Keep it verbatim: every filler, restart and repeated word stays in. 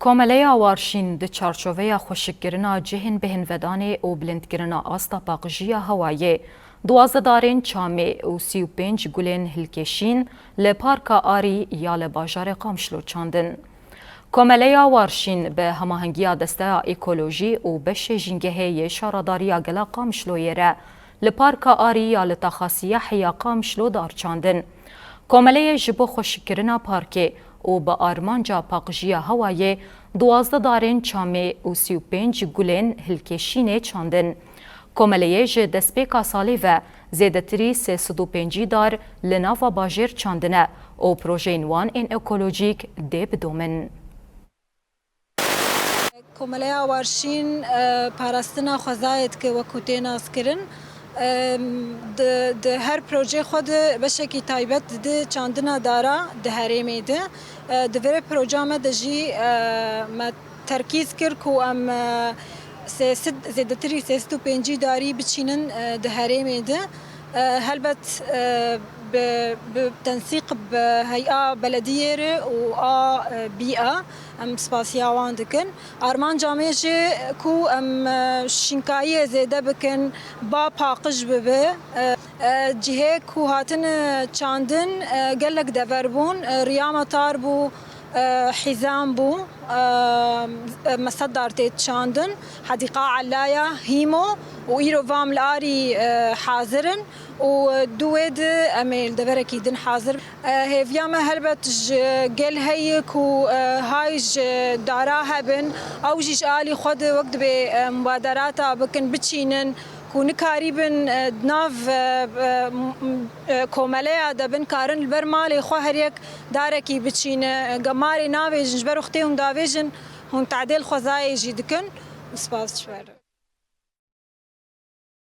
Komeleya Warşîn di çarçoveya xweşikkirina cihên bêhnvedanê û bilindkirina asta paqijî ya hewayê, duwazdeh darên çamê û sî û pênc gulên hilkêşîn li Parka Arî ya li bajarê Qamişlo çandin. Komeleya Warşîn bi hemahengiya Desteya Ekolojî û beşê Jîngehê yê Şaredariya Gela Qamişloyê re li Parka Arî ya li taxa siyahê ya Qamişlo dar çandin. Komeleyê ji bo xweşikkirina parkê û bi armanca paqijî ya hewayê duwazdeh darên çamê û sî û pênc gulên hilkêşînê çandin. Komeleyê ji destpêka salê ve zêdetirî sê sed û pêncî dar li nava bajêr çandine û projeyên wan ên ekolojîk dê bidomin. Komeleya Warşîn, e, parastina xwezayê dike wekû tê naskirin. E, di, di her projeyê xwe de beşekî taybet dide çandina dara di herêmê de. E, di vê proja me de jî, e, me terkîz kir ku em, e, sê sed, zêdetirî sê sed û pêncî darî biçînin, e, di herêmê de. E, helbet, e, bi, bi tensîq bi heya belediyê re û a, e, bîa em spasiya wan dikin. Armanca me jî ku em, e, şînkayiyê zêde bikin, ba paqij bibe. E, e, cihê ku hatin, e, çandin, e, gelek dever bûn. E, riya me tar bû, e, hîzan bû, e, e, me sed dar tê çandin. Hedîqa Elaya, Hîmo û îro vam li arî, e, hazir in û, e, di wê di em ê li deverekî din hazir. E, hêviya me helbet ji gel heye ku, e, hay ji dara hebin, ew jî ji alî xwe de wek dibê, e, mubaderata bikin, biçînin, ku nikarîbin, e, di nav, e, e, m-, m-, e, komeleya de bin, karin li ber malê xwe her yek darekî biçîne. Gemarê navêjin, ji ber wextê hûn davêjin, hûn tedêl xwezayê jî dikin. Spas ji we re.